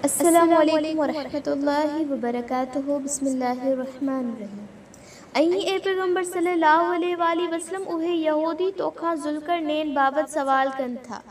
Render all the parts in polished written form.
السلام عليڪم ورحمة الله وبرڪاته بسم الله الرحمٰن الرحيم ۽ اي پيغمبر صلي الله عليه واٰله وسلم اهي يهودي توکان ذوالقرنين بابت سوال ڪن ٿا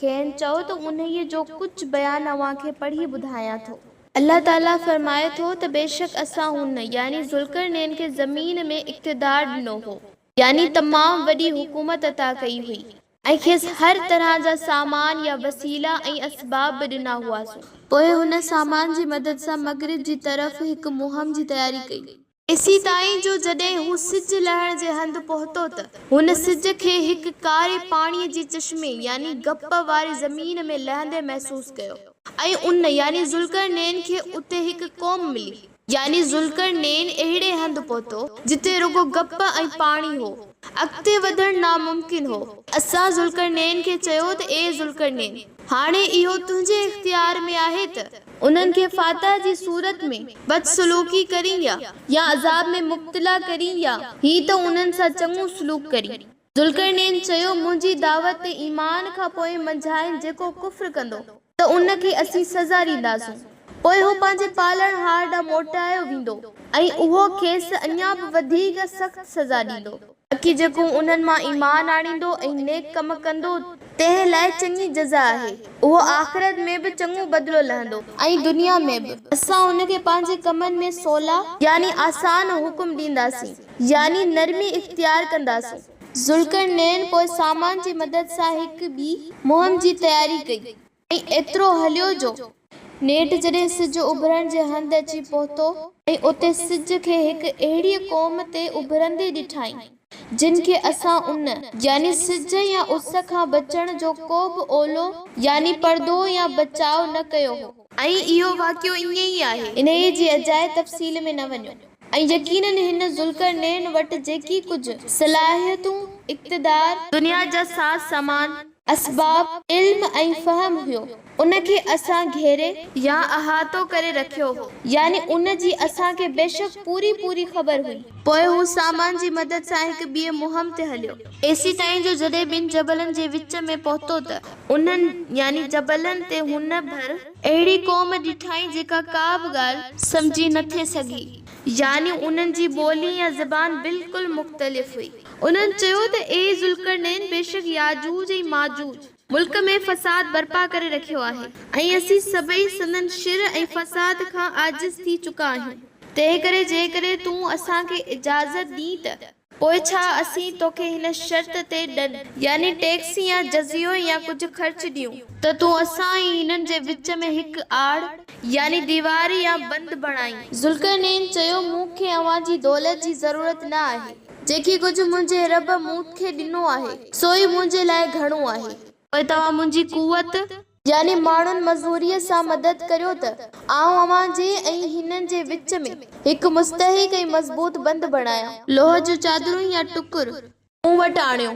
کين چئو ته انهيء جو ڪجهه بيان اوهان کي پڙهي ٻڌايان ٿو. الله تعاليٰ فرمائي ٿو ته بيشڪ اسان هن، يعني ذوالقرنين، کي زمين ۾ اقتدار ڏنو هو، يعني تمام وڏي حڪومت عطا ڪئي هئي، ۽ کيس هر طرح جا سامان يا وسيلا ۽ اسباب به ڏنا هئاسون. پوء هن سامان جي مدد سان مغرب جي طرف هڪ مهم جي تياري ڪئي. ايسيتائين جو جڏهن هو سج لهڻ جي هنڌ پهتو ته، هن سج کي هڪ ڪاري پاڻيء جي چشمي يعني گپ واري زمين ۾ لهندي محسوس ڪيو ۽ ان، يعني ذوالقرنين، کي اتي هڪ قوم ملي. يعني ذوالقرنين اهڙي هنڌ پهتو، جتي رڳو گپ ۽ پاڻي هو. اڳتي وڌڻ ناممڪن هو. اسان ذوالقرنين کي چيو ته اي ذوالقرنين! هاڻي اهو تنهنجي اختيار ۾ آهي ته انهن کي فاتح جي صورت ۾ بدسلوڪي ڪرين يا يا عذاب ۾ مبتلا ڪرين يا هي ته انهن سان چڱو سلوڪ ڪرين. ذوالقرنين چيو، منهنجي دعوت تي ايمان کان پوء منجهائن جيڪو ڪفر ڪندو، ته ان کي اسين سزا ڏينداسون. پوء هو پنهنجي پالڻهار ڏانهن موٽايو ويندو ۽ اهو کيس اڃا به وڌيڪ سخت سزا ڏيندو. باقي جيڪو انهن مان ايمان آڻيندو ۽ نيڪ ڪم ڪندو، تنهن لاء چڱي جزا آهي. اهو آخرت ۾ به چڱو بدلو لهندو ۽ دنيا ۾ به. اسان ان کي پنهنجي ڪمن ۾ سولا، يعني آسان، حڪم ڏينداسين، يعني نرمي اختيار ڪنداسون. ذوالقرنين پوء سامان جي مدد سان هڪ ٻي مهم جي تياري ڪئي ۽ ايترو هليو جو نيٺ جڏهن سج اڀرڻ جي هنڌ اچي پهتو ۽ اتي سج کي هڪ اهڙيء قوم تي اڀرندي ڏٺائين، جن کي اسان ان، يعني سج يا اس، کان بچڻ جو ڪو به اولو يعني پردو يا بچاء نه ڪيو هو. ۽ اهو واقعو ائين ئي آهي. انهيء جي اجائي تفصيل ۾ نه وڃو. ۽ يقيناً هن ذوالقرنين وٽ جيڪي ڪجهه، صلاحيتون، اقتدار، دنيا جا ساز سامان، اسباب، علم ۽ فهم هيو، ان کي اسان گهيري يا احاطو ڪري رکيو هو، يعني ان جي اسان کي بيشڪ پوري پوري خبر هئي. پوء هو سامان جي مدد سان هڪ ٻيء مهم تي هليو. ايسيتائين جو جڏهن ٻن جبلن جي وچ ۾ پهتو ته انهن، يعني جبلن، تي هن ڀر اهڙي قوم ڏٺائين جيڪا ڪا به ڳالهه سمجهي نه ٿي سگهي، يعني انهن جي ٻولي يا زبان بلڪل مختلف هئي. انهن چيو ته اي ذوالقرنين بيشڪ ياجوج ۽ ماجوج ملڪ ۾ فساد برپا ڪري رکيو آهي ۽ اسين سڀئي سندن شر ۽ فساد کان عاجز ٿي چڪا آهيون، تنهنڪري جيڪڏهن تون اسان کي اجازت ڏين ته. پوء ڇا اسين توکي هن شرط تي ڏن، يعني ٽيڪس يا جزيو يا ڪجهه خرچ ڏيون، ته تون اسان ۽ هنن جي وچ ۾ هڪ آڙ، يعني ديوار يا بند بڻائين؟ ذوالقرنين چيو، مون کي اوهان جي دولت جي ضرورت نه آهي، جيڪي ڪجهه منهنجي رب مون کي ڏنو آهي، سو ئي منهنجي لاء گهڻو آهي. پوء توهان منهنجي قوت، يعني ماڻهن مزوريء سان مدد ڪريو ته آئون اوهان جي ۽ هنن جي وچ ۾ هڪ مستحڪم ۽ مضبوط بند بڻايان. لوهه جون چادرون يا ٽڪر مون وٽ آڻيو.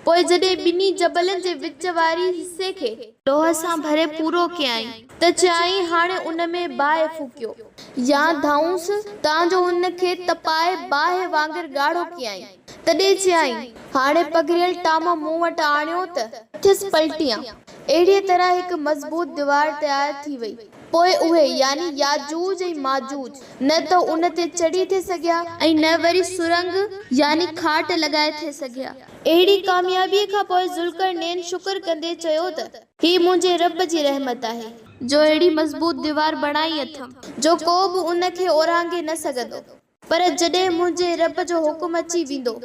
پوء جڏهن ٻنهي جبلن جي وچ واري حصي کي لوهه سان ڀري پورو ڪيائين ته چيائين، هاڻي ان ۾ باهه ڦوڪيو يا ڌائونس، تان جو ان کي تپائي باهه وانگر ڳاڙهو ڪيائين. تڏهن چيائين، هاڻي پگهريل ٽامو مون وٽ آڻيو ته مٿس پلٽيان. اهڙيء طرح هڪ مضبوط ديوار تيار ٿي وئي. پوء اهي، يعني ياجوج ۽ ماجوج، نه ته ان تي چڙهي ٿي سگهيا ۽ نه وري سرنگهه، يعني کاٽ، لڳائي ٿي سگهيا. اهڙي ڪاميابيء کان پوء ذوالقرنين شڪر ڪندي چيو ته، هي منهنجي رب جي رحمت آهي، جو اهڙي مضبوط ديوار بڻائي اٿم، جو ڪو به ان کي اورانگهي نه سگهندو. پر جڏهن منهنجي رب جو حڪم اچي ويندو،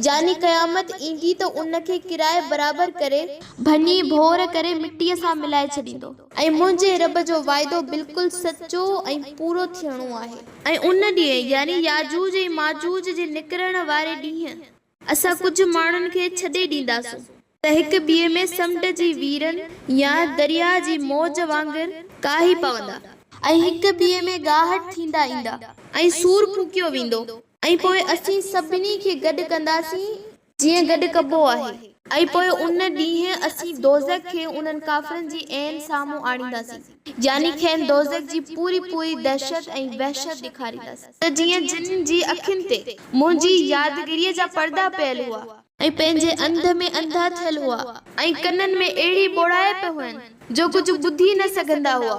يعني قيامت ايندي ته ان کي ڪرائي برابر ڪري، ڀڃي ڀور ڪري مٽيء سان ملائي ڇڏيندو ۽ منهنجي رب جو وعدو بلڪل سچو ۽ پورو ٿيڻو آهي. ۽ ان ڏينهن، يعني ياجوج ۽ ماجوج جي نڪرڻ واري ڏينهن، اسان ڪجهه ماڻهن کي ڇڏي ڏينداسون ته هڪ ٻئي ۾ سمنڊ جي ويرن يا درياء جي موج وانگر ڪاهي پوندا ۽ هڪ ٻئي ۾ ڳاهٽ ٿيندا ايندا ۽ سور ڦوڪيو ويندو ۽ پوء اسين سڀني کي گڏ ڪنداسين جيئن گڏ ڪبو آهي. ۽ پوء ان ڏينهن اسين دوزخ کي انهن ڪافرن جي عين سامهون آڻينداسين. يعني کين دوزخ جي پوري پوري دهشت ۽ وحشت ڏيکاريندس، ته جيئن جن جي اکين تي منهنجي يادگيريء جا پردا پيل هئا، ۽ پنهنجي انڌ ۾ انڌا ٿيل هئا، ۽ ڪنن ۾ اهڙي ٻوڙائپ هين، جو ڪجهه ٻڌي نه سگهندا هئا.